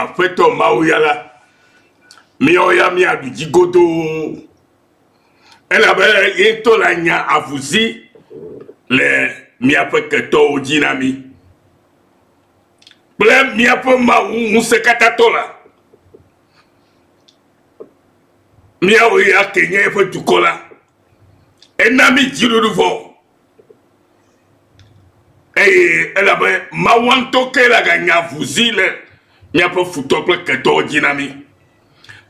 Aƒetɔ Mawu ya la, míawo ya míaɖu dzi godoo. Elabe ye ŋutɔ le anya avuzi le miaƒe ketɔwo dzi na mí kple míaƒe Mawu ŋusẽkatãtɔ la. Míawo ya ke nye eƒe dukɔ la, ena mí dziɖuɖu vɔ. Eye elabe Mawu ŋutɔ ke le aganya avuzi le míaƒe futɔ kple ketɔwo dzi na mí.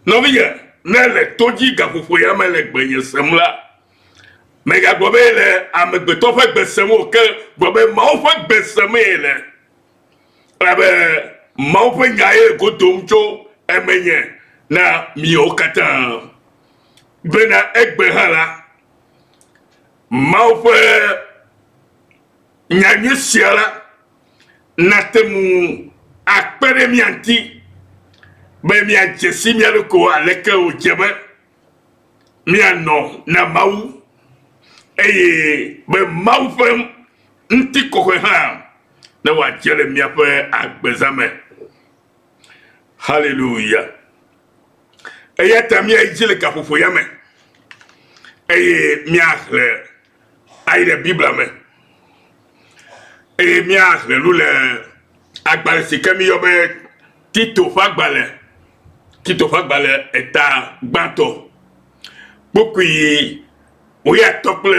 Nɔvinye, ne èle to dzi gaƒoƒo ya me le gbenye sem la, mègagblɔ be yele amegbetɔ ƒe gbe sem o, ke gblɔ be Mawu ƒe gbe semee yele. Elabe Mawu ƒe nya ye go dom tso emenye na miwo katã. Bena egbe hã la, Mawu ƒe nyanyui sia la nate ŋu akpe ɖe mía ŋuti be míadze si mía ɖokuiwo aleke wòdze be míanɔ na Mawu eye be Mawu ƒe ŋutikɔkɔe hã ne wòadze le míaƒe agbezã me. Haleluya! Eya ta míayi dzi le gaƒoƒo ya me eye míaxlẽ ayi ɖe Biblia me eye míaxlẽ nu le agbalẽ si ke míyɔ be Tito ƒe agbalẽ, Tito ƒe agbalẽ eta gbãtɔ, kpukpui wuiatɔ̃ kple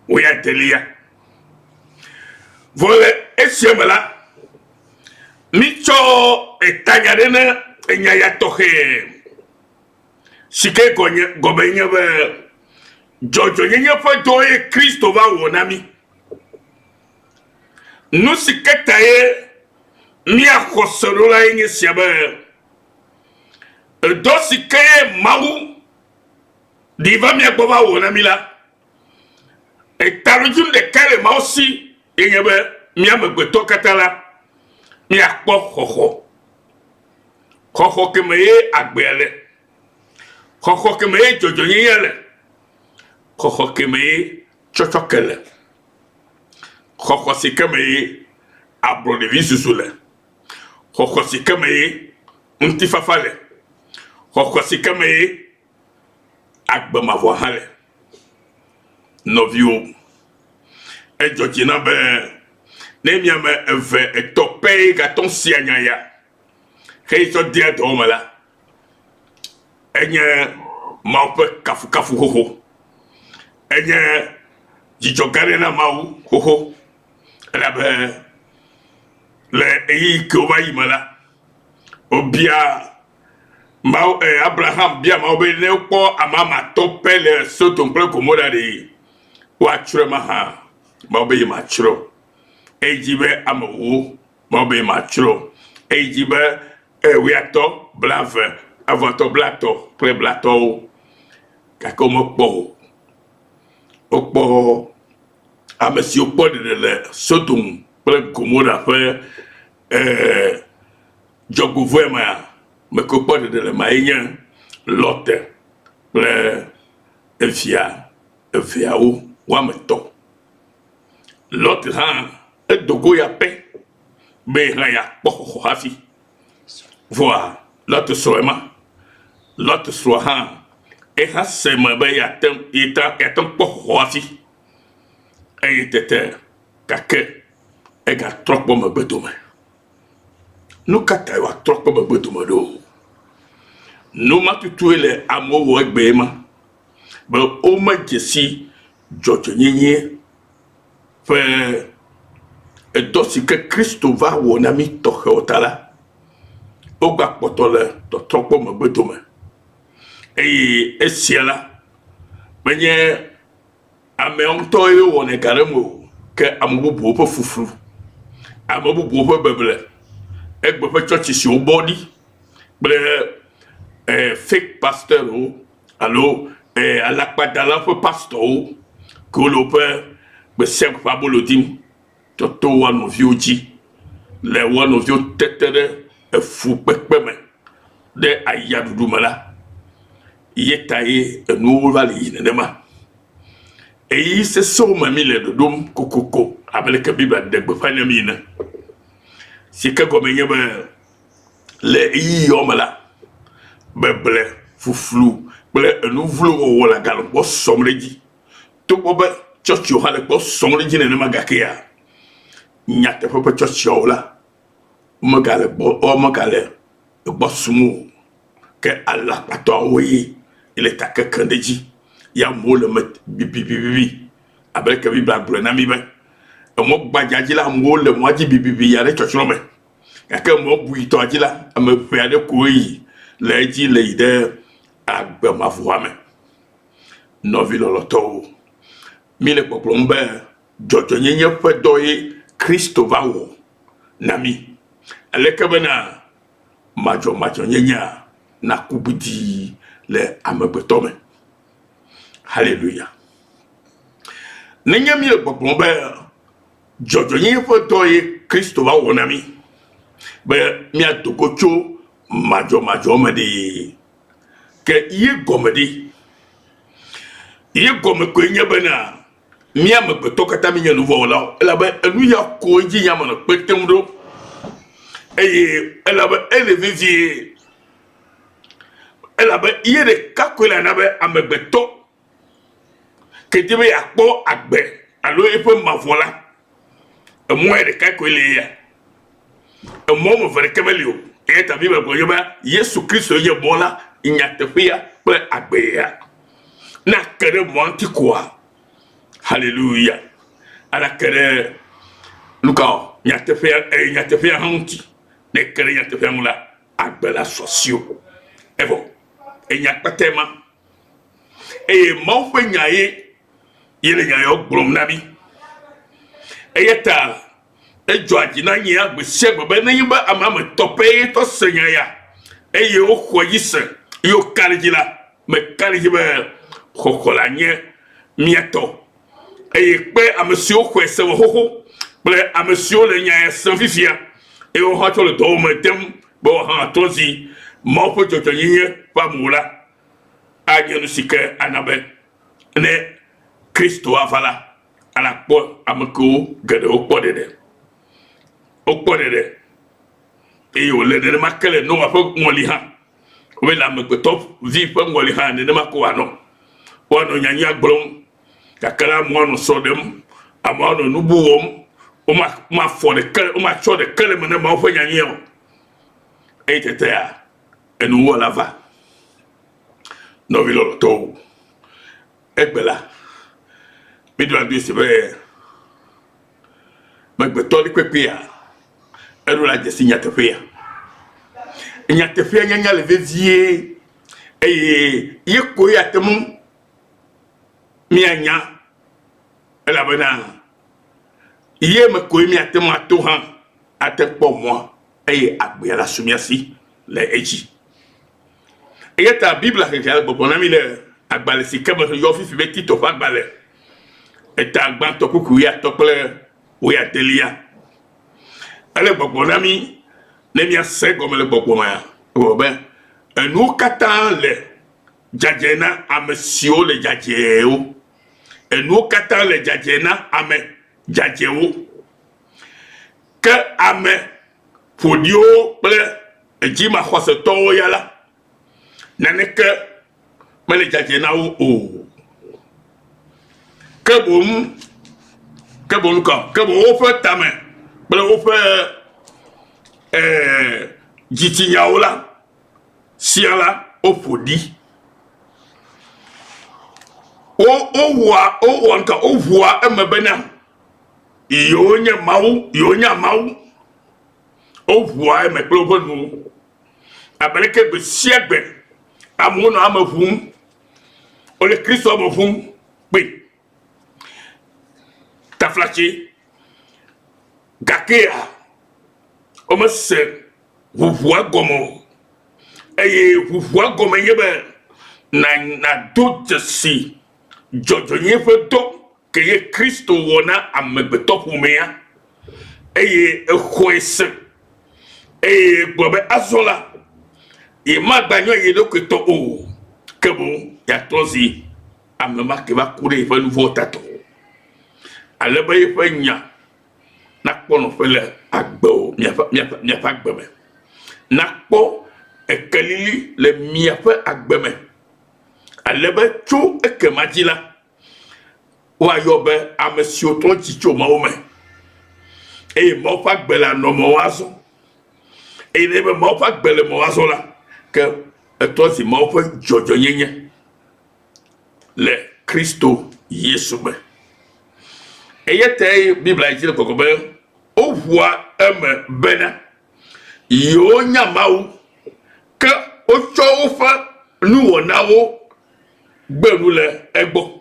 wuiadelia. Vɔ le esia me la, mitsɔ etanya ɖe ne enya ya tɔxɛ si ke gɔme nye be dzɔdzɔnyenye ƒe dɔ ye Kristo va wɔ na mí. Nu si ke ta ye míaxɔ se ɖo lae nye sia be edɔ si ke ye Mawu ɖi va mía gbɔ va wɔ na mí la, Etaɖodzinu ɖeka le Mawu si ye nye be mí amegbetɔ katã la, míakpɔ xɔxɔ. Xɔxɔ ke me ye agbea le. Xɔxɔ ke me ye dzɔdzɔnyenye le. Xɔxɔ ke me ye tsɔtsɔke le. Xɔxɔ si ke me ye ablɔɖevi zuzu le. Xɔxɔ si ke me ye ŋutifafa le. Xɔxɔ si ke me ye agbe mavɔ hã le. Nɔviwo, edzɔ dzi nam be ne mi ame eve etɔ̃ pɛ gatɔ sia nya ya hetsɔ dea dɔwɔwɔ me la, enye Mawu ƒe kafukafu xoxo. Enye dzidzɔ gã aɖe na Mawu xoxo elabe le ɣeyiɣi kewo va yi me la, wobia Mawu, eh, Abraham bia Mawu be ne wokpɔ ame ame atɔ̃ pɛ le Sodom kple Gomora ɖe, woatsrɔ̃e mahã? Mawu be yematsrɔ̃ o. Eyi dzi be ame ewo, Mawu be yematsrɔ̃ o. Eyi dzi be eh, wuiatɔ̃, blaeve, evɔatɔ̃, blatɔ̃ kple blatɔ̃wo. Gake womekpɔ o. Wokpɔ ame siwo kpɔ ɖeɖe le Sodom kple Gomora ƒe eh, Dzɔgbevɔ̃e mea, me ke wokpɔ ɖeɖe le ma ye nye Lot kple evia eveawo woame etɔ̃. Lot hã edo go ya pɛ be ye hã yeakpɔ xɔxɔ hafi. Vɔa Lot srɔ̃ ema. Lot srɔ̃ hã eha se me be yeate yeate ŋu kpɔ xɔxɔ hafi. Eye tete gake egatrɔ kpɔ megbe dome. Nu ka tae wòatrɔ kpɔ megbe dome ɖo? Nu ma tutue le amewo wɔ egbee ma be womedze si dzɔdzɔenyenye ƒe edɔ si ke Kristo va wɔ na mí tɔxɛ o ta la, wogbakpɔtɔ le tɔtrɔ kpɔ megbe dome. Eye esia la, menye Ameawo ŋutɔe wɔnɛ ga ɖe eme o, ke ame bubuwo ƒe fuflu, ame bubuwo ƒe beble, egbe ƒe tsɔtsi si wobɔ ɖi kple eh, fake pastorwo alo eh, alakpadala ƒe pastorwo ke wole woƒe gbe sia gbe ƒe abolo dim tsɔ to woa nɔviwo dzi le woa nɔviwo tete ɖe efukpekpe me ɖe ayaɖuɖu me la, ye ta ye enuwo va le yi nenema. Ɣeyiɣi sesẽwo me míle ɖoɖom kokoko abe leke Biblia ɖe gbeƒã na mí ene. Si ke gɔme nye be Le ɣeyiɣi yawo me la, beble, fuflu kple enu vlo wɔwɔ le agale gbɔ sɔm ɖe edzi. Togbɔ be tsɔtsiwo hã le gbɔ sɔm ɖe edzi nenema gakea, nyateƒe ƒe tsɔtsiawo la, womegale gbɔ womegale egbɔ sum o. Ke alakpatɔawo ye le ta kekem ɖe edzi ye amewo le eme bibibibi abe leke Biblia gblɔe na mí be emɔ gbadza dzi la amewo le mɔa dzi bibibi yia ɖe tsɔtsrɔ̃ me. Gake mɔ buitɔa dzi la, ame ʋɛ aɖe koe yi le edzi le yi ɖe agbe mavɔa me. Nɔvi lɔlɔ̃tɔwo, míle gbɔgblɔm be dzɔdzɔenyenye ƒe dɔ ye Kristo va wɔ na mí. Aleke bena madzɔmadzɔnyenyea naku gbidii le amegbetɔ me. Haleluya. Nenye míele gbɔgblɔm be dzɔdzɔenyenye ƒe dɔ ye Kristo va wɔ na mí be míado go tso madzɔmadzɔ me ɖee, ke ye gɔme ɖe? Ye gɔme koe nye bena Mía amegbetɔ katã míenye nuvɔ̃wɔlawo elabe enu ya koe dzi nya menɔ kpe tem ɖo eye elabe ele vevie elabe ye ɖeka koe le ana be amegbetɔ ke di be yeakpɔ agbe alo eƒe mavɔ la, emɔ ya ɖeka koe le ya. Emɔ ame eve ɖeke meli o. Eya ta Biblia gblɔ be Yesu Kristo ye nye mɔ la, nyateƒea kple agbea. Ne ake ɖe mɔa ŋuti koa, haleluya, ana ke ɖe nuka o, nyateƒea, eh, nyateƒea hã ŋuti. Ne eke ɖe nyateƒea ŋu la, agbe la su asiwò. Evɔ, enya kpatae ma. Eye Mawu ƒe nya ye ye le nya yawo gblɔm na mí. Eya ta Edzɔa dzi na nyea gbe sia gbe be nenye be ame ame etɔ̃ pɛ tɔ se nya ya eye woxɔ edzi se eye woka ɖe edzi la, meka ɖe edzi be xɔxɔ la nye mía tɔ. Eye kpe ame siwo xɔe se vɔ xoxo kple ame siwo le nya ya sem fifia eye wohã tsɔ le dɔwɔwɔ me dem be woahã atrɔ zi Mawu ƒe dzɔdzɔenyenye ƒe amewo la, anye nu si ke ana be ne Kristo ava la, Ale akpɔ ame kewo geɖewo kpɔ ɖeɖe. Wokpɔ ɖeɖe eye wòle nenema ke le Noa ƒe ŋɔli hã. Wobe le amegbetɔ vi ƒe ŋɔli hã nenema ke wòanɔ. Woanɔ nyanyuia gblɔm gake la amewo anɔ srɔ̃ ɖem, amewo anɔ nu bu wɔm. Woma womafɔ ɖeke womatsɔ ɖeke le eme na Mawu ƒe nyanyuia o. Eye tetea enuwɔla va. Nɔvi lɔlɔ̃tɔwo. Egbe la, míɖo adoe se be megbetɔ ɖe kpekpea, eɖo la dzesi nyateƒea. Nyateƒea nyanya le vevie eye ye koe ate ŋu míanya elabena ye me koe míate ŋu ato hã ate kpɔ mɔa eye agbea la su mía si le edzi. Eya ta Biblia xexlẽa le gbɔgblɔm na mí le agbalẽ si ke me yɔ fifi be Tito ƒe agbalẽ, eta gbãtɔ kpukpui wuiatɔ̃ kple wuiadelia. Ele gbɔgblɔm na mí ne míase egɔme le gbɔgbɔ mea, egblɔ be enuwo katã le dzadzɛ na ame siwo le dzadzɛwo. Enuwo katã le dzadzɛ na ame dzadzɛwo. Ke ame ƒoɖiwo kple edzimaxɔsetɔwo ya la, naneke mele dzadzɛ na wo o. Ke boŋ, ke boŋ ka, ke boŋ woƒe tame kple woƒe eh, dzitsinyawo la sia la, woƒo ɖi. Wo, wowɔa, wowɔ nuka, woʋua eme bena yewonye Mawu, yewonya Mawu. Woʋua eme kple woƒe nuwo. Abe leke gbe sia gbe amewo nɔ ame ʋum, wole Kristo me ʋum kpe. Taflatse gakea womese ʋuʋua gɔme o. Eye ʋuʋua gɔme nye be nàdo dzesi dzɔdzɔenyenye ƒe dɔ ke ye Kristo wɔ na amegbetɔƒomea, eye exɔe se, eye gblɔ be azɔ la, yemagbanyɔ ye ɖokui tɔ o, ke boŋ yeatrɔ zi ame ma ke va ku ɖe yeƒe nu vɔ̃wo ta tɔ, ale be yeƒe nya nakpɔ nɔƒe le agbe o, miaƒe, miaƒe, miaƒe agbe me. nakpɔ ekelili le miaƒe agbe me, ale be tso ekema dzi la, woayɔ be ame siwo trɔ dzi tso Mawu me, eye Mawu ƒe agbe le anɔ mewò azɔ. Eye ne be Mawu ƒe agbe le mewò azɔ la, ke etrɔ zi Mawu ƒe dzɔdzɔnyenye le Kristo Yesu me. Eya tae Biblia dzi le gbɔgblɔ be woʋua eme bena yewonya Mawu, ke wotsɔ woƒe nuwɔnawo gbe nu le egbɔ.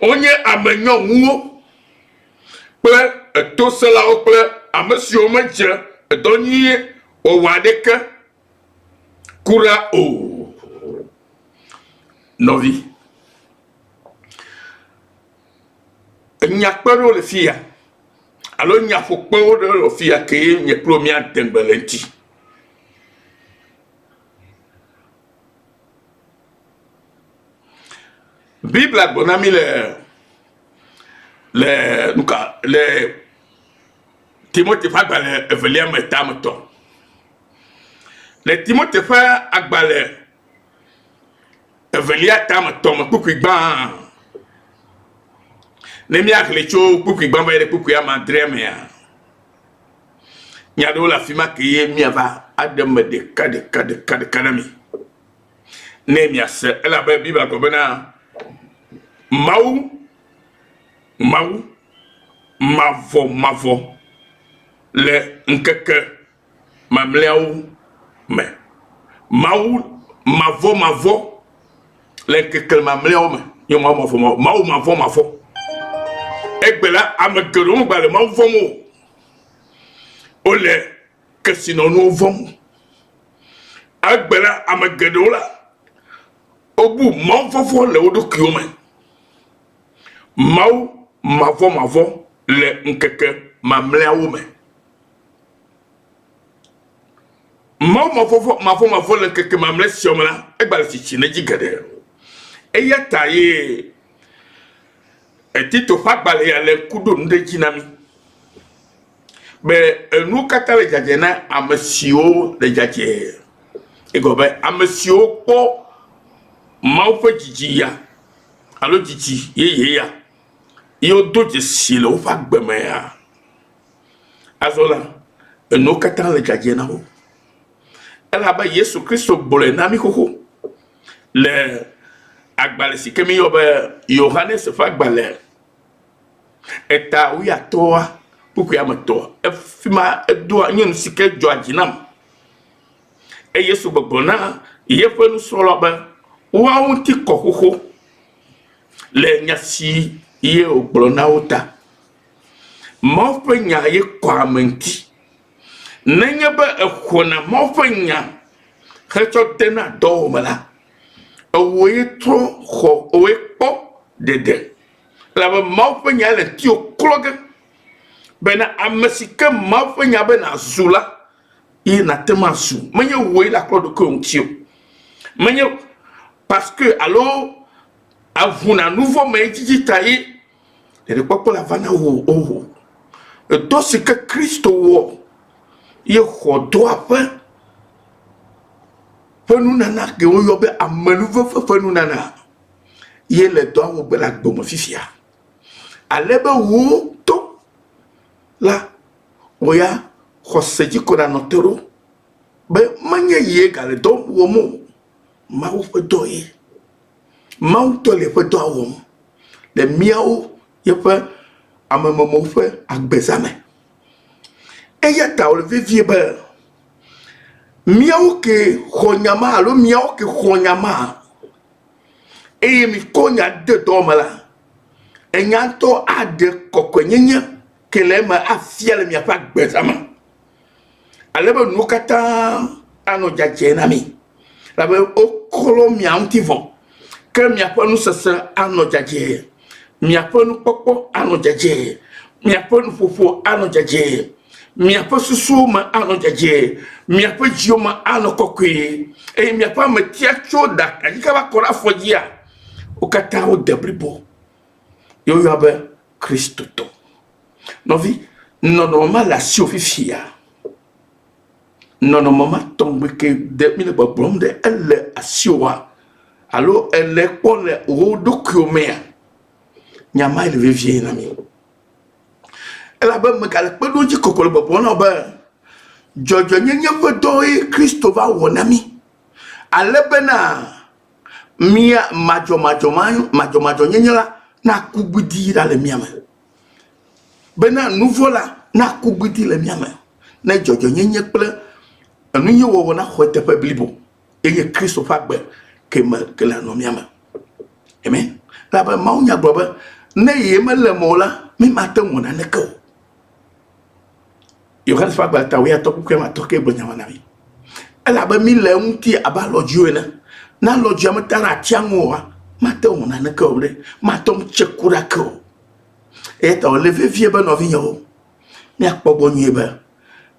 Wonye ame nyɔŋuwo kple etoselawo kple ame siwo medze dɔ nyui wɔwɔ aɖeke kura o. Nɔvi, enya kpe ɖewo le fi ya alo nyaƒokpewo ɖewo le fi ya kee nye kple wò míade ŋugble le eŋuti. Biblia gblɔ na mí le le nuka le Timote ƒe agbalẽ evelia me tame tɔ. Le Timote ƒe agbalẽ evelia tame tɔ me kpukpui gbã. Ne míaxlẽ tso kpukpui gbã va yi ɖe kpukpui ame adrea mea, Nya aɖewo le afi ma ke ye míava aɖe eme ɖeka ɖeka ɖeka ɖeka na mi. Ne miase elabe Biblia gblɔ bena Mawu Mawu mavɔ mavɔ le ŋkeke mamlɛawo me. Mawu mavɔ mavɔ le ŋkeke mamlɛawo me. Nye Mawu mavɔ mavɔ. Mawu mavɔ mavɔ. Egbe la ame geɖewo megba le Mawu vɔ̃m o. Wole kesinɔnuwo vɔ̃m. Egbe la ame geɖewo la wobu Mawu vɔvɔ̃ le wo ɖokuiwo me. Mawu mavɔ mavɔ le ŋkeke mamlɛawo me. Mawu mavɔvɔ mavɔmavɔ le ŋkeke mamlɛ siawo me la, egbale tsitsim ɖe edzi geɖe. Eya ta ye Tito ƒe agbalẽ ya le ŋku ɖom ɖe edzi na mí be enuwo katã le dzadzɛ na ame siwo le dzadzɛ. Egɔme be ame siwo kpɔ Mawu ƒe dzidzi ya alo dzidzi yeye ya ye wodo dzesi le woƒe agbe mea. Azɔ la, enuwo katã le dzadzɛ na wo. Elabe Yesu Kristo gblɔe na mí xoxo le agbalẽ si ke míeyɔ be Yohanes ƒe agbalẽ eta wuiatɔ̃a kpukpui ame etɔ̃. Efi ma edoa nye nu si ke dzɔa dzi nam. Eye Yesu gbɔgblɔ na yeƒe nusrɔ̃lawo be woawo ŋuti kɔ xoxo le nya si ye wògblɔ na wo ta. Mawu ƒe nya ye kɔa ame ŋuti. Nenye be èxɔna Mawu ƒe nya hetsɔ dena dɔwɔwɔ me la, ewòe trɔ xɔ, ewòe kpɔ ɖeɖe. Elabe Mawu ƒe nya le ŋutiwò klɔ ge bena ame si ke Mawu ƒe nya be nàzu la, ye nàte ŋu azu. Menye wòe le aklɔ ɖokuiwò ŋuti o. Menye parce que alo eʋuna nu vɔ̃ me dzidzi ta ye Ɖeɖekpɔkpɔ la va na wò o. Edɔ si ke Kristo wɔ ye xɔ dɔa ƒe ƒe nunana ke woyɔ be amenuveve ƒe nunana ye le dɔa wɔ gbe le agbe me fifia. Ale be wò to la, wò ya xɔse dzi ko nànɔ te ɖo be menye yee gale dɔ wɔm o, Mawu ƒe dɔ ye. Mawu ŋutɔ le eƒe dɔa wɔm le míawo yeƒe amememewo ƒe agbeza me. Eya ta wòle vevie be míawo ke xɔ nya ma alo míawo ke xɔ nya ma eye mikɔ nya de dɔ me la, enya ŋutɔ aɖe kɔkɔenyenye ke le eme afia le miaƒe agbeza me. Ale be nuwo katã anɔ dzadzɛ na mi. Elabe woklɔ mia ŋuti vɔ, ke miaƒe nusese anɔ dzadzɛ, miaƒe nukpɔkpɔ anɔ dzadzɛ, miaƒe nuƒoƒo anɔ dzadzɛ, miaƒe susuwo me anɔ dzadzɛ, miaƒe dziwo me anɔ kɔkɔe, eye miaƒe ametia tso ɖaka dzi kaba kɔ ɖe afɔ dzia, wo katã wode blibo. Ye woyɔa be Kristotɔ. Nɔvi, nɔnɔme ma le asiwò fifia. Nɔnɔme ma tɔgbi ke de míle gbɔgblɔm ɖe ele asiwòa alo èle kpɔ le wò ɖokuiwò mea? Nya mae le vevie na mí. Elabe megale kpeɖodzi kɔkɔ le gbɔgblɔm na wò be dzɔdzɔenyenye ƒe dɔe Kristo va wɔ na mí ale bena mía madzɔmadzɔ ma madzɔmadzɔnyenye la naku gbidii ɖa le mía me. Bena nuvɔ̃ la naku gbidii le mía me ne dzɔdzɔenyenye kple enunyuiwɔwɔ naxɔ eteƒe blibo eye Kristo ƒe agbe ke me ke le nɔ mía me. Amen. Elabe mawunya gblɔ be ne ye mele eme o la, mi mate ŋu wɔ naneke o. Yohanes ƒe agbalẽ ta wuiatɔ̃ kpukpui ame atɔ̃ ke gblɔ nya ma na mí. Elabe mi le eŋuti abe alɔdziwo ene. Ne alɔdzia mete ɖe atia ŋu oa, mate ŋu wɔ naneke o ɖe, mate ŋu tse ku ɖe ake o. Eya ta wòle vevie be nɔvinyewo, míakpɔ gbɔ nyuie be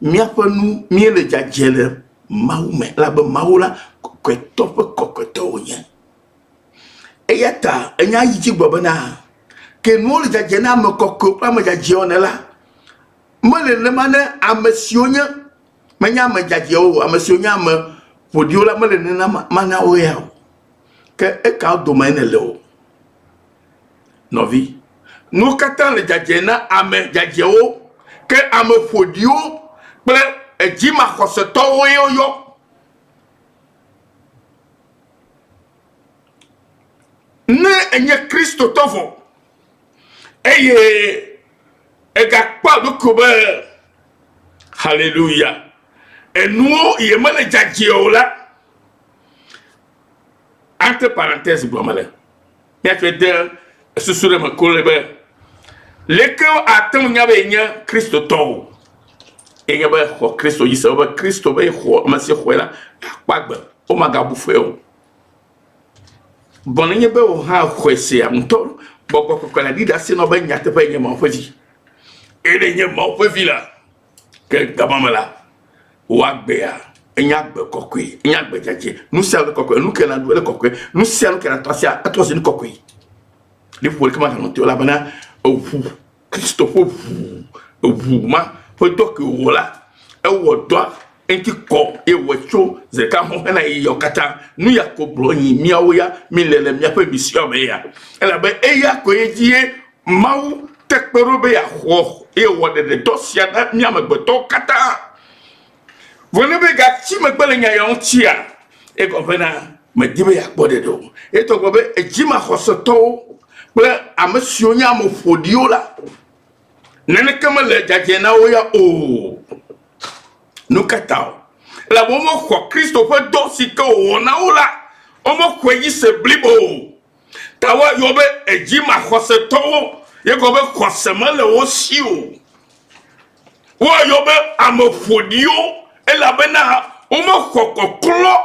míaƒe nu míele dzadzɛ le Mawu me elabe Mawu la kɔkɔetɔ ƒe kɔkɔetɔ wònye. Eya ta enya yi dzi gblɔ bena, ke nuwo le dzadzɛ na ame kɔkɔewo kple ame dzadzɛwo ene la, mele nenema ne ame siwo nye menye ame dzadzɛwo o, ame siwo nye ame ƒoɖiwo la mele nenema na wo ya o. Ke ekawo dome nèle o? Nɔvi, nuwo katã le dzadzɛ na ame dzadzɛwo, ke ame ƒoɖiwo kple edzimaxɔsetɔwoe woyɔ. Ne ènye Kristotɔ vɔ eye ègakpɔ ɖokuiwò be haleluya, enuwo yemele dzadzɛ o la, entre parenthèse gblɔ mele, míatsɔe de susu ɖe me ko le be leke ate ŋu nya be yenye Kristotɔ o? Enye be xɔ Kristo dzi se be Kristo be xɔ ame si xɔe la akpɔ agbe, womagabu fɔe o. Vɔ nenye be wò hã xɔe sea ŋutɔ, gbɔgbɔ kɔkɔe la ɖi ɖase na wò be nyateƒe nye Mawu ƒe vi. Eye ne nye Mawu ƒe vi la, ke gama me la, wò agbea enye agbe kɔkɔe, enye agbe dzadzɛ. Nu sia nu le kɔkɔe, nu ke nàɖu ele kɔkɔe, nu sia nu ke nàtɔ asia, etrɔ zu nu kɔkɔe. Liƒo ɖeke maganɔ te o elabena eʋu Kristo ƒe ʋu, eʋu ma ƒe dɔ ke wòwɔ la, ewɔ dɔa eŋuti kɔ eye wòwɔe tso zi ɖeka hɔ̃ hena ɣeyiɣiawo katã. Nu ya ko gblɔ nyi míawo ya míle le míaƒe mission me ya. Elabe eya koe dzie Mawu te kpe ɖo be yeaxɔ eye wòwɔ ɖeɖedɔ sia na mí amegbetɔwo katã. Vɔ ne be gatsi megbe le nya ya ŋutia, egɔme bena medi be yeakpɔ ɖeɖe o. Etɔ gblɔ be edzimaxɔsetɔwo kple ame siwo nye ame ƒoɖiwo la, naneke mele dzadzɛ na wo ya o. Nu ka ta o? Elabe womexɔ Kristo ƒe dɔ si ke wòwɔ na wo la, womexɔe dzi se blibo o. Ta woayɔ be edzimaxɔsetɔwo, ye gɔme be xɔse mele wo si o. Woayɔ be ame ƒoɖiwo elabena womexɔ kɔklɔ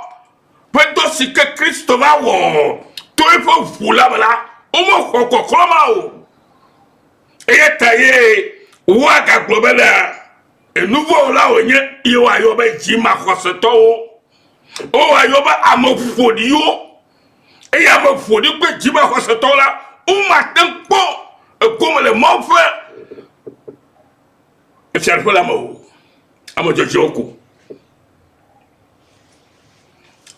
ƒe dɔ si ke Kristo va wɔ to eƒe ʋu la me la, womexɔ kɔklɔ ma o. Eya ta ye woagagblɔ bena enuvɔ̃wɔla wònye ye woayɔ be dzimaxɔsetɔwo, woayɔ be ame ƒoɖiwo. Eye ame ƒoɖi kple dzimaxɔsetɔwo la, womate ŋu kpɔ egome le Mawu ƒe fiaɖuƒe la me o. Ame dzɔdzɔewo ko.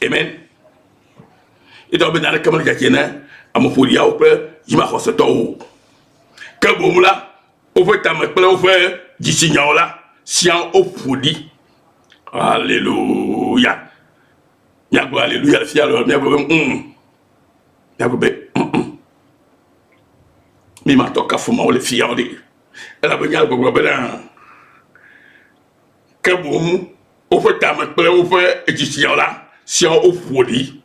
Amen. Etɔ be naneke mele dzadzɛ na ame ƒoɖiawo kple dzimaxɔsetɔwo o. Ke boŋ la, woƒe tame kple woƒe dzitsinyawo la siaa woƒo ɖi. Aleluya. Míagblɔ aleluya le fia lɔ, míagblɔ be mm. Míagblɔ be mm. Mi matɔ kafu Mawu le fia ɖe. Elabe nya gbɔgblɔ bena ke boŋ woƒe tame kple woƒe dzitsinya la siaa woƒo ɖi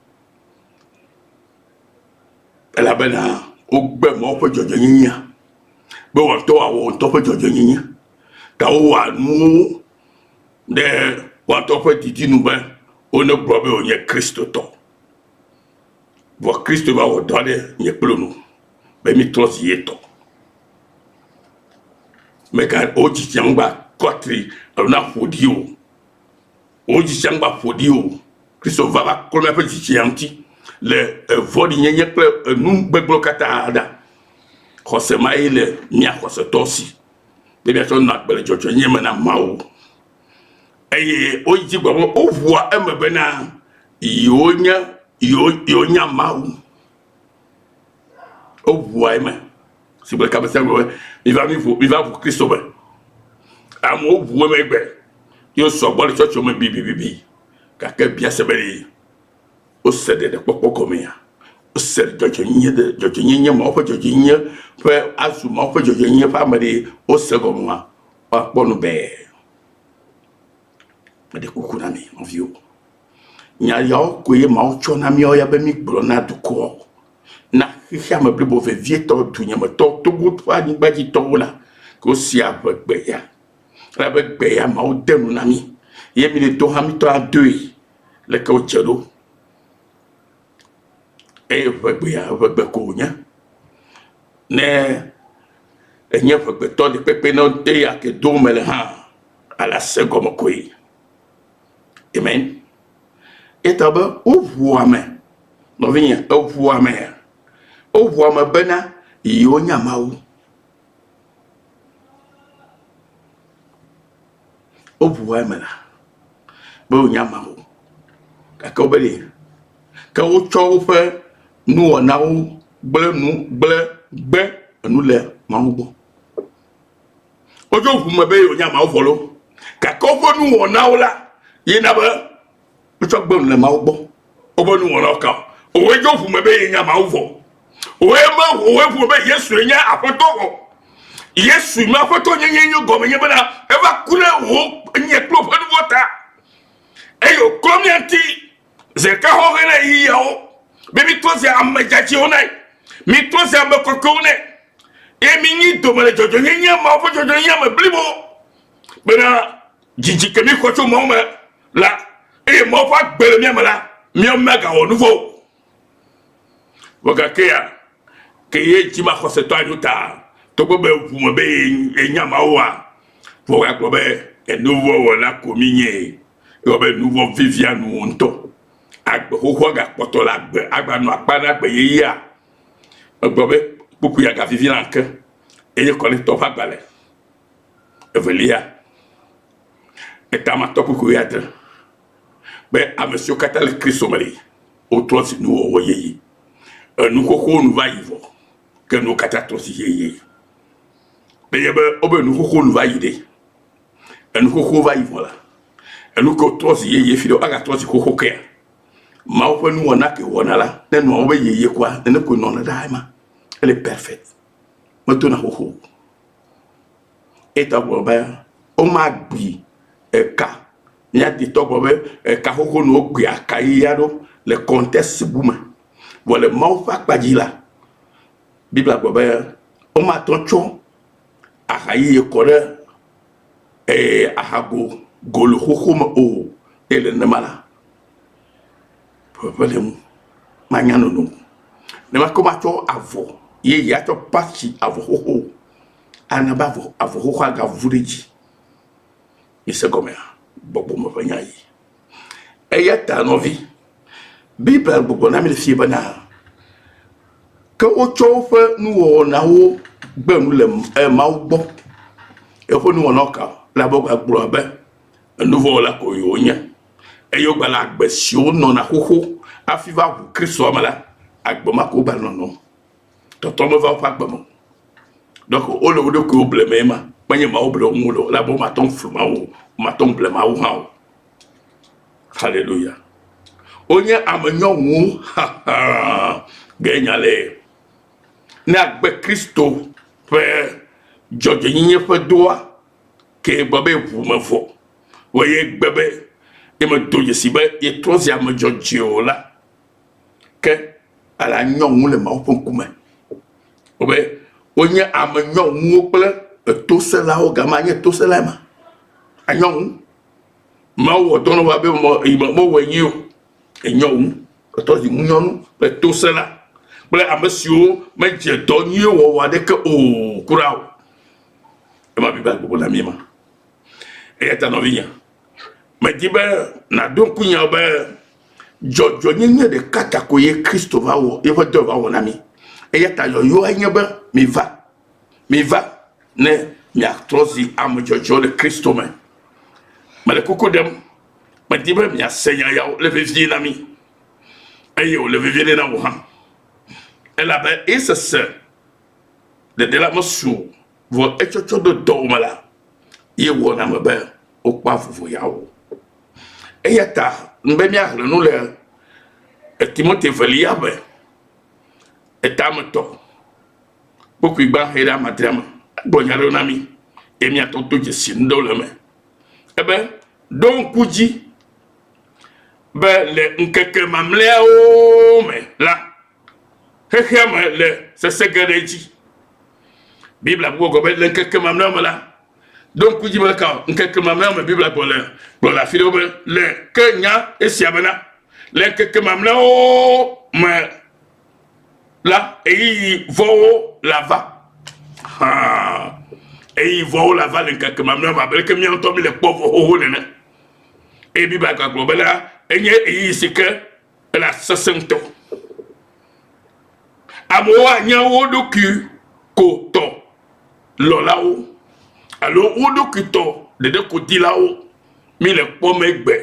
elabena wogbe Mawu ƒe dzɔdzɔenyenyea be woatɔ awɔ ŋutɔ ƒe dzɔdzɔenyenye ta wowɔa nuwo ɖe woatɔ ƒe didi nu be wonegblɔ be wonye Kristotɔ. Vɔ Kristo va wɔ dɔ aɖe nye kple nu be mítrɔ zi ye tɔ. Mega wo dzitsinya ŋgba kɔtri alo na ƒo ɖi o. Wo dzitsinya ŋgba ƒo ɖi o. Kristo va va klɔ míaƒe dzitsinya ŋuti le evɔ̃ɖinyenye kple enu gbegblẽwo katã ɖa. Xɔse ma ye le mía xɔsetɔwo si be míatsɔ nɔ agbe le dzɔdzɔenyenye me na Mawu. Eye woyi dzi gblɔ be woʋua eme bena yewonye yewo yewonya Mawu. Woʋua eme. Si gbe kame sia gblɔ be miva mi ʋu miva ʋu Kristo me. Amewo ʋu eme egbe. Ye wosɔ gbɔ le tsɔtsiwo me bibibibi. Gake bia se be ɖe wose ɖeɖekpɔkpɔ gɔmea? Wose dzɔdzɔenyenye ɖe dzɔdzɔenyenye Mawu ƒe dzɔdzɔenyenye ƒe azu Mawu ƒe dzɔdzɔenyenye ƒe ame ɖe wose gɔmea? Woakpɔ nu bɛɛ. Meɖe kuku na mi nɔviwo. Nya yawo koe Mawu tsɔ na míawo ya be mígblɔ na dukɔa na xexea me blibo vevietɔ dunyametɔwo, Togo ƒe anyigbadzitɔwo la, ke wosia ʋegbe ya. Elabe gbe ya Mawu de nu na mí ye mi le do hã mitɔ adoe leke wodze ɖo. Eye ʋegbe ya ʋegbe ko wònye. Ne enye ʋegbetɔ ɖi kpekpe ne eya ke do mele hã ale ase gɔme koe. Amen. Eta be woʋu ame, nɔvinye, eʋu ame, woʋu ame bena yewonya Mawu. Woʋu eme la be wonya Mawu. Gake wobe ɖe ke wotsɔ woƒe nuwɔnawo gblẽ nu gblẽ gbe enu le Mawu gbɔ. Wotso ʋu me be yewonya Mawu vɔ lo. Gake woƒe nuwɔnawo la ye na be wotsɔ gbe nu le Mawu gbɔ. Woƒe nuwɔnawo ka? Wòe tso ʋu me be yenya Mawu vɔ. Wòe me wòe ʋu me be Yesue nye Aƒetɔ vɔ. Yesu me Aƒetɔ nyenye nye gɔme nye bena eva ku ɖe wò nye kple wò ƒe nuvɔ̃ ta. Eye wòklɔ mía ŋuti zi ɖeka xɔxɔe na ɣeyiɣiawo be mítrɔ zi ame dzadzɛwo nɛ, mítrɔ zi ame kɔkɔewo nɛ, eye mínyi dome le dzɔdzɔenyenye Mawu ƒe dzɔdzɔenyenye me blibo bena dzidzi ke míxɔ tso Mawu me la, eye Mawu ƒe agbe le mía me la, míawo míagawɔ nu vɔ̃ o. Vɔ gake ya, ke ye dzimaxɔsetɔ anyo ta, togbɔ be ʋu me be yenya Mawua, vɔ woagblɔ be enuvɔ̃wɔla ko mínye. Ewɔ be nuvɔ̃ vivia nuwò ŋutɔ. Agbe xoxoa gakpɔtɔ le agbe, agbanɔ akpa na agbe yeyea. Megblɔ be kpukpuia gavivina ke. Eye Korintɔ ƒe agbalẽ evelia, etamatɔ kpukpui wuiadre be ame siwo katã le Kristo me li, wotrɔ zi nuwɔwɔ yeye. Enu xoxowo nu va yi vɔ, ke nuwo katã trɔ zi yeye. Nenye be wobe nu xoxowo nu va yi ɖe, enu xoxowo va yi vɔ la, enu ke wotrɔ zi yeye fi ɖe, agatrɔ zi xoxo kea? Mawu ƒe nuwɔna ke wɔna la, ne nua wobe yeye koa, nene koe nɔna ɖaa ema. Ele perfect. Medona xoxo o. Eta gblɔ be womagbi eka. Mía detɔ gblɔ be eka xoxo nu wogbi aka yeyea ɖo le contexte bu me. Vɔ le Mawu ƒe akpa dzi la, Biblia gblɔ be womate ŋu atsɔ aha yeye kɔ ɖe ee ahago golo xoxo me o. Eye nenema la, ʋeʋẽ le eŋu, manya nono o. Nenema ke womatsɔ avɔ yeye atsɔ patsi avɔ xoxo o. Ana be avɔ avɔ xoxoa agavu ɖe edzi. Mise gɔmea? Gbɔgbɔme ƒe nya ye. Eya ta nɔvi, Biblia gbɔgblɔ na mi le fie bena ke wotsɔ woƒe nuwɔnawo gbe nu le eh, Mawu gbɔ. Eƒe nuwɔnawo ka? Elabe wogagblɔ be enuvɔ̃wɔla ko yewonye. Eye wogale agbe si wonɔna xoxo hafi va ʋu Kristoa me la, agbe ma ko wogale nɔnɔm. Tɔtrɔ meva woƒe agbe me o. Donc wole wo ɖokuiwo blem ema. Menye Mawu blem wole o, elabe womate ŋu flu Mawu o, womate ŋu ble Mawu hã o. Haleluya. Wonye ame nyɔŋuwo ge nya le. Ne agbe Kristo ƒe dzɔdzɔenyenye ƒe doa ke gblɔ be ʋu me vɔ, vɔ ye gbe be ye medo dzesi be yetrɔ zi ame dzɔdzɔe o la, ke ale anyɔ ŋu le Mawu ƒe ŋkume. Wobe wonye ame nyɔŋuwo kple etoselawo, gama nye tosela ma. Anyɔ ŋu. Mawu wɔ dɔ na wo abe mewɔe nyuie o. Enyɔ ŋu. Etɔ zi ŋunyɔnu kple tosela kple ame siwo medze dɔ nyuie wɔwɔ aɖeke o kura o. Ema Biblia gbɔgbɔ na mí ma. Eya ta nɔvinye, medi be nàɖo ŋku nyawo be dzɔdzɔenyenye ɖeka ta ko ye Kristo va wɔ yeƒe dɔ va wɔ na mí. Eya ta yɔyɔa nye be miva, miva ne miatrɔ zi ame dzɔdzɔewo le Kristo me. Mele kuku ɖem, medi be miase nya yawo le vevie na mí eye wòle vevie ɖe na wò hã. Elabe esese ɖeɖe la mesu o, vɔ etsɔtsɔ ɖo dɔwò me la ye wɔna me be wokpɔa vovo yawo. Eya ta be míaxlẽ nu le Timote velia me eta ame tɔ kpukpui gbã xɛ ɖe amadrea me. Egblɔ nya ɖewo na mí eye míatɔ do dzesi nu ɖewo le eme. Ebe, ɖo ŋku dzi be le ŋkeke mamlɛawo me la, xexea me le sese ge ɖe edzi. Biblia gbugbɔ gblɔ be le ŋkeke mamlɛawo me la, ɖo ŋku dzi be ka ŋkeke mamlɛawo me Biblia gblɔ le gblɔ le afi ɖewo be le ke nya esia bena le ŋkeke mamlɛawo me la ɣeyiɣi vɔ̃wo lava. Hã ɣeyiɣi vɔ̃wo lava le ŋkeke mamlɛawo me abe leke mía ŋutɔ míle kpɔ vɔ xoxo nene. Eye Biblia gagblɔ bena enye ɣeyiɣi si ke ele asesẽ ŋutɔ. Amewo anye wo ɖokui ko tɔ lɔlawo alo wo ɖokui tɔ ɖeɖe ko dilawo. Míle kpɔm egbe.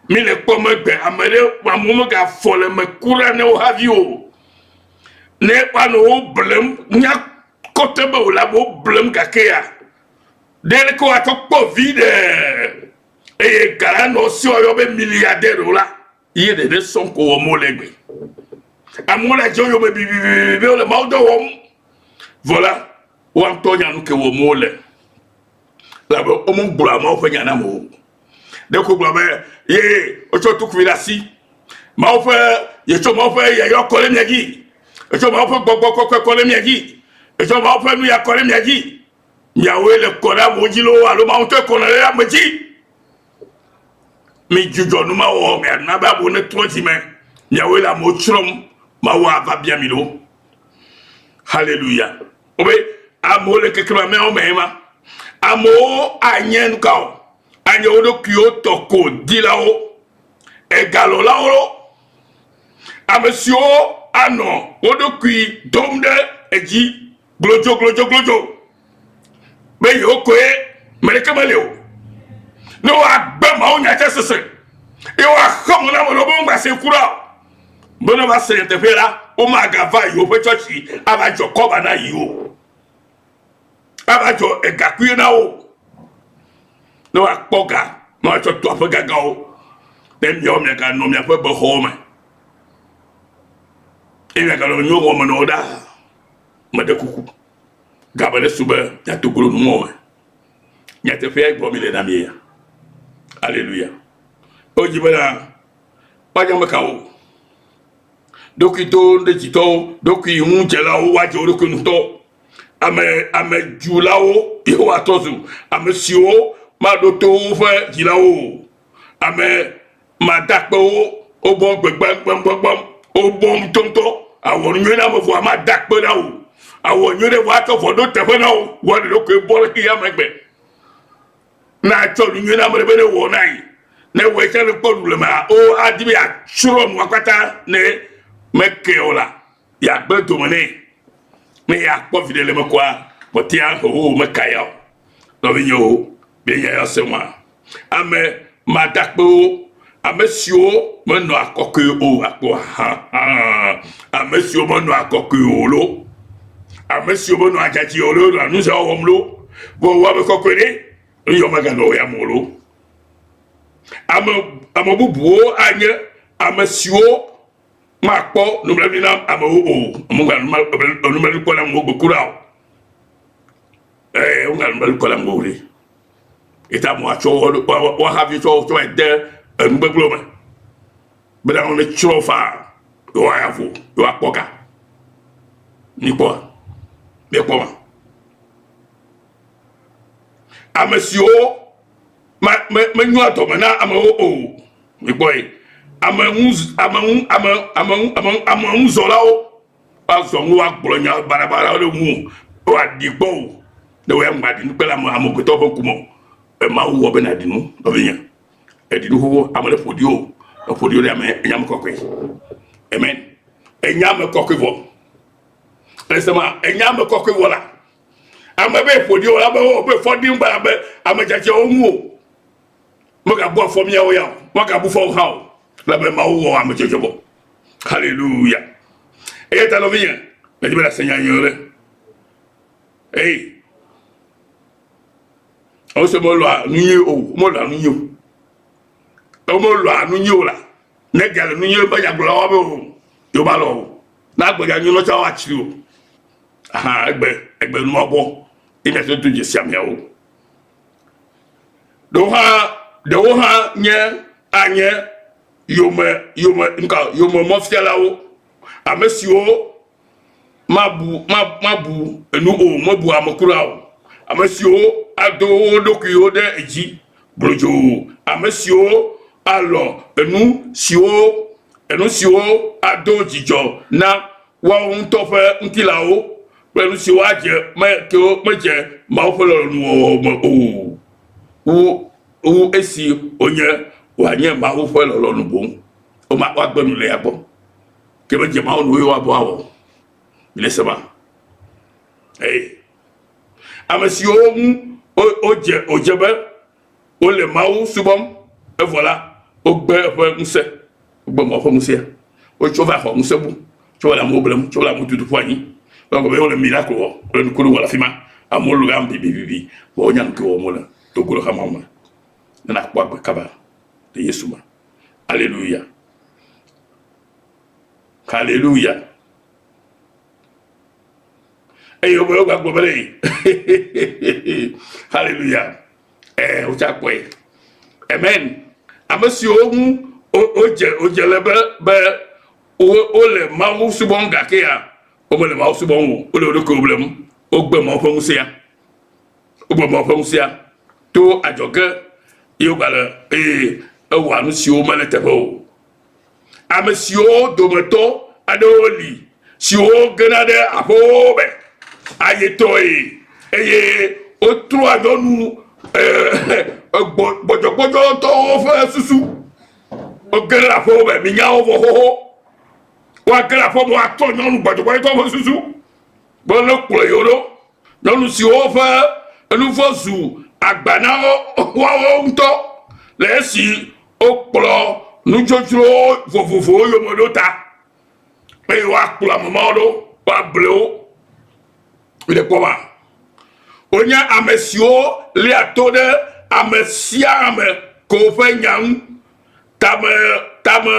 Míle kpɔm egbe ame ɖe amewo megafɔ le eme kura ne wo havi o. Ne woanɔ wo blem nya kɔte be wòle amewo blem gakea ɖe leke woatsɔ kpɔ vi ɖe eye ga la nɔ si woayɔ be milliardaire o la ye ɖeɖe sɔŋ ko wɔm wole egbe. Amewo le adzɔ yome bibibibi be wole Mawu dɔ wɔm. Vɔ la, woa ŋutɔ nya nu ke wɔm wole. Elabe womegblɔa Mawu ƒe nya na amewo o. Ɖeko gblɔ be ye wotsɔ tukui ɖe asi. Mawu ƒe yetsɔ Mawu ƒe yayɔ kɔ ɖe mia dzi. Etsɔ Mawu ƒe gbɔgbɔ kɔkɔe kɔ ɖe mia dzi. Etsɔ Mawu ƒe nuya kɔ ɖe mia dzi. Miawoe le kɔ ɖe amewo dzi loo alo Mawu ŋutɔe kɔna ɖe ame dzi. Midzudzɔ nu ma wɔwɔ, miana be amewo netrɔ dzi me. Miawoe le amewo tsrɔ̃m. Mawu ava bia mi loo. Haleluya. Wobe amewo le ŋkeke mamlɛawo me ema. Amewo anye nu ka o? Anye wo ɖokuiwo tɔ ko dilawo, egalɔlawo, ame siwo anɔ wo ɖokui dom ɖe edzi glodzo glodzo glodzo be yewo koe ame ɖeke meli o. Ne woagbe Mawu nya tsɛ sese eye woaxe mɔ na ame ɖewo be womagase kura o. Be ne wova se nyateƒe la, womagava yewoƒe tsɔtsi ava dzɔ kɔba na yewo o. Ava dzɔ egakui na wo ne woakpɔ ga ne woatsɔ tu aƒe gãgãwo ne miawo miaganɔ miaƒe bexɔwo me eye miaganɔ nyɔŋɔ me nɔ ɖaa. Meɖe kuku, game ɖe su be miado glo numɔ me. Nyateƒea gblɔ mi le na mi ya. Aleluya. Wodzi bena woanye ame kawo? Ɖokuidoɖedzitɔwo, ɖokuiŋudzelawo, woadze wo ɖokui ŋutɔ. Ame amedzulawo ye woatrɔ zu ame siwo maɖo to woƒe dzilawo o. Ame Madakpewo, wobɔ gbe gbãgbãgbãgbã, wobɔ ŋutɔŋutɔ. Awɔ nu nyui na ame vɔa mada akpe na wò. Awɔ nyui ɖe vɔa atsɔ vɔ ɖo teƒe na wò. Wɔ ɖe ɖokui bɔ ɖe xexea me gbe. Ne atsɔ nu nyui na ame ɖe be ne wɔ na yi. Ne wɔe tsã ne kpɔ ɖu le mea, o adi be yeatsrɔ̃ nua kpata ne meke o la, yeagblẽ dome nɛ. Ne yeakpɔ viɖe le eme koa, kpɔtɛa hoho meka ya o. Nɔvinyewo, mienya ya se ŋua? Ame madakpewo, ame siwo menɔa kɔkɔe o akpɔ hã, ame siwo menɔa kɔkɔe o lo, ame siwo menɔa dzadzɛ o lo, nɔa nu siawo wɔm lo, vɔ wò ame kɔkɔe ɖe, nu yawo meganɔ wò ya me o lo. Ame ame bubuwo anye ame siwo makpɔ nublanui na amewo o, nublanui kpɔ na amewo gbe kura o. Ee, wogale nublanui kpɔ na amewo o ɖe. Eta mo atsɔ wo havi tsɔ tsɔ de enu gbegblẽ me. Bena wo ne tsrɔ̃ faa, yewoaya vo, yewoakpɔ ga. Mikpɔ, miekpɔ ma. Ame siwo ma me menyoa dɔme na amewo o. Mikpɔe. Ame ŋu ame ŋu ame ame ŋu ame ŋu ame ŋuzɔlawo. Woazɔ ŋu woagblɔ nya baɖabaɖawo ɖe ŋuwò, woaɖi gbɔ wò ne wò ya ŋgba ɖi nu kpe le ame amegbetɔwo ƒe ŋkume o. Mawu wɔ be nàɖi nu, nɔvinye. Èɖi nu xoxo, ame ɖe ƒo ɖi wò, eƒo ɖi wò ɖe ame, enye ame kɔkɔe. Amen. Enye ame kɔkɔe vɔ. Esema, enye ame kɔkɔe vɔ la, ame be ƒo ɖi wò la be wo be fɔ ɖi ŋgba be ame dzadzɛwo ŋu o. Megabu afɔ míawo ya o. Magabu fɔ wo hã o. Elabe Mawu wɔ ame dzɔdzɔe vɔ. Haleluya. Eya ta nɔvinye, medi be nàse nya nyui ɖe. Ei. Wose melɔa nu nyui o, melɔa nu nyui o. Womelɔa nu nyui o la, ne gale nu nyui ƒe nyagblɔlawo be o, yewomalɔ̃ o. Ne agbe nyui nɔ tsã woatsri o. Aha, egbe, egbe nu mabɔ. Ye miate do dzesi ameawo. Ɖewo hã, ɖewo hã nye anye yome, yome, nuka, yome mɔfialawo, ame siwo mabu, ma, mabu enu o, mebu ame kura o, ame siwo ado wo ɖokuiwo ɖe edzi glodzoo, ame siwo alɔ̃ enu siwo, enu siwo ado dzidzɔ na woawo ŋutɔ ƒe ŋutilãwo kple nu siwo adze me kewo medze Mawu ƒe lɔlɔ̃nu wɔwɔ me o wu wu esi wònye wòanye Mawu ƒe lɔlɔ̃nu boŋ. Woma woagbe nu le ya gbɔ. Ke medze Mawu nu ye woabɔ awɔ. Mile se ma. Eye ame siwo ŋu wodze wòdze be wole Mawu subɔm evɔ la, wogbe eƒe ŋusẽ, wogbe Mawu ƒe ŋusẽa. Wotsɔ va xɔ ŋusẽ bu, tsɔ va le amewo blem, tsɔ va le amewo tutu ƒu anyi. Wogblɔ be wole miracle wɔ, wole nukunu wɔ le afi ma. Amewo lu gam bibibibi, vɔ wonya nu ke wɔm wole do go le xexea me. Ne nàkpɔ agbe kaba le Yesu me. Aleluya. Haleluya. Eye wobe wogagblɔ be ɖe haleluya. Ɛ wotsa kpɔe. Amen. Ame siwo ŋu wodze wodze le be be wole Mawu subɔm gakea womele Mawu subɔm o. Wole wo ɖokuiwo blem. Wogbe Mawu ƒe ŋusẽa. Wogbe Mawu ƒe ŋusẽa to adzɔge ye wogale eye ewɔa nu siwo mele teƒe o. Ame siwo dometɔ aɖewo li siwo gena ɖe aƒewo me ayetɔe eye wotrɔa nyɔnu gbɔdzɔgbɔdzɔtɔwo ƒe susu. Wogena ɖe aƒewo me, minya wo vɔ xoxo. Woage ɖe aƒe me woatrɔ nyɔnu gbɔdzɔgbɔdzɔtɔwo ƒe susu be wonekplɔ yewo ɖo. Nyɔnu siwo ƒe nuvɔ̃ zu agba na woawo ŋutɔ le esi wokplɔ nudzodzro vovovowo yome ɖo ta eye woakplɔ ame mawo ɖo, woable wo. Miɖe kpɔ ma. Wonye ame siwo léa to ɖe ame sia ame ko ƒe nya ŋu tame tame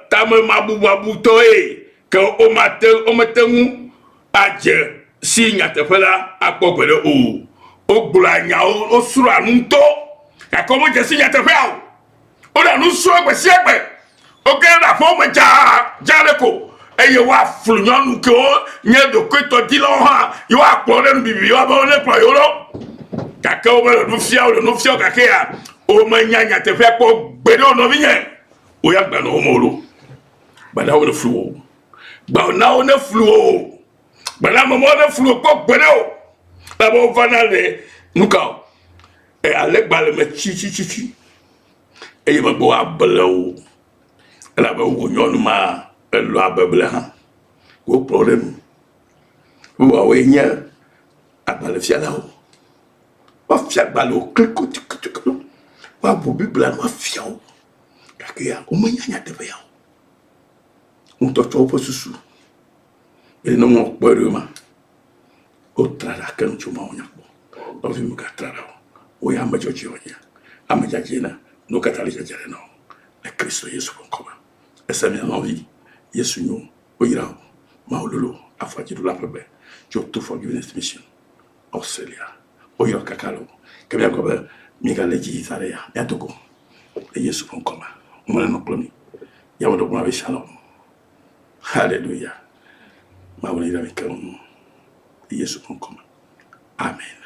tamemabumabutɔe ke womate womete ŋu adze si nyateƒe la akpɔ gbeɖe o. Wogblɔa nyawo, wosrɔ̃a nu ŋutɔ, gake womedze si nyateƒea o. Wole nu srɔ̃m gbe sia gbe. Woge ɖe aƒewo me dzaa dzaa ɖe ko eye woaflu nyɔnu kewo nye ɖokuitɔdilawo hã ye woakplɔ ɖe nu bibi woabe wonekplɔ yewo ɖo. Gake womele nu fia wo le nu fia wo gake ya womenya nyateƒea kpɔ gbeɖe o nɔvinye. Wo ya gbanɔ wo me o ɖo. Gbana wo ne flu wo. Gbana wo ne flu wo. Gbana ame mawo ne flu wo kpɔ gbeɖe o. Elabe wovana le nuka o. E alegba le me tsitsitsi eye megbe woable wo elabe wò nyɔnu ma elɔa beble hã. Wokplɔ ɖe nu. Woawoe nye agbalẽfialawo. Woafia agbalẽ wo klikotikotiko. Woaʋu Biblia nu afia wo gake ya womenya nyateƒea o. Ŋutɔ tsɔ woƒe susu eye ne wokpɔe ɖo ma, wotra ɖa keŋ tso Mawu nya gbɔ. Nɔvi mègatra ɖa o. Wò ya ame dzɔdzɔe wònye, ame dzadzɛ na nuwo katã le dzadzɛ ɖe na wò le Kristo Yesu ƒe ŋkɔ me. Ese mia nɔvi Yesu nyo, woyra wò. Mawu lolo afɔdziɖula ƒe gbe tso To Forgiveness Mission, Australia. Woyra kaka loo. Ke míagblɔ be míegale dzi zã ɖe ya, míado go le Yesu ƒe ŋkɔ me. Mele nɔ kple mi. Ya meɖo gblɔ be shalom. Hallelujah. Mawu neyra mi keŋ le Yesu ƒe ŋkɔ me. Amen.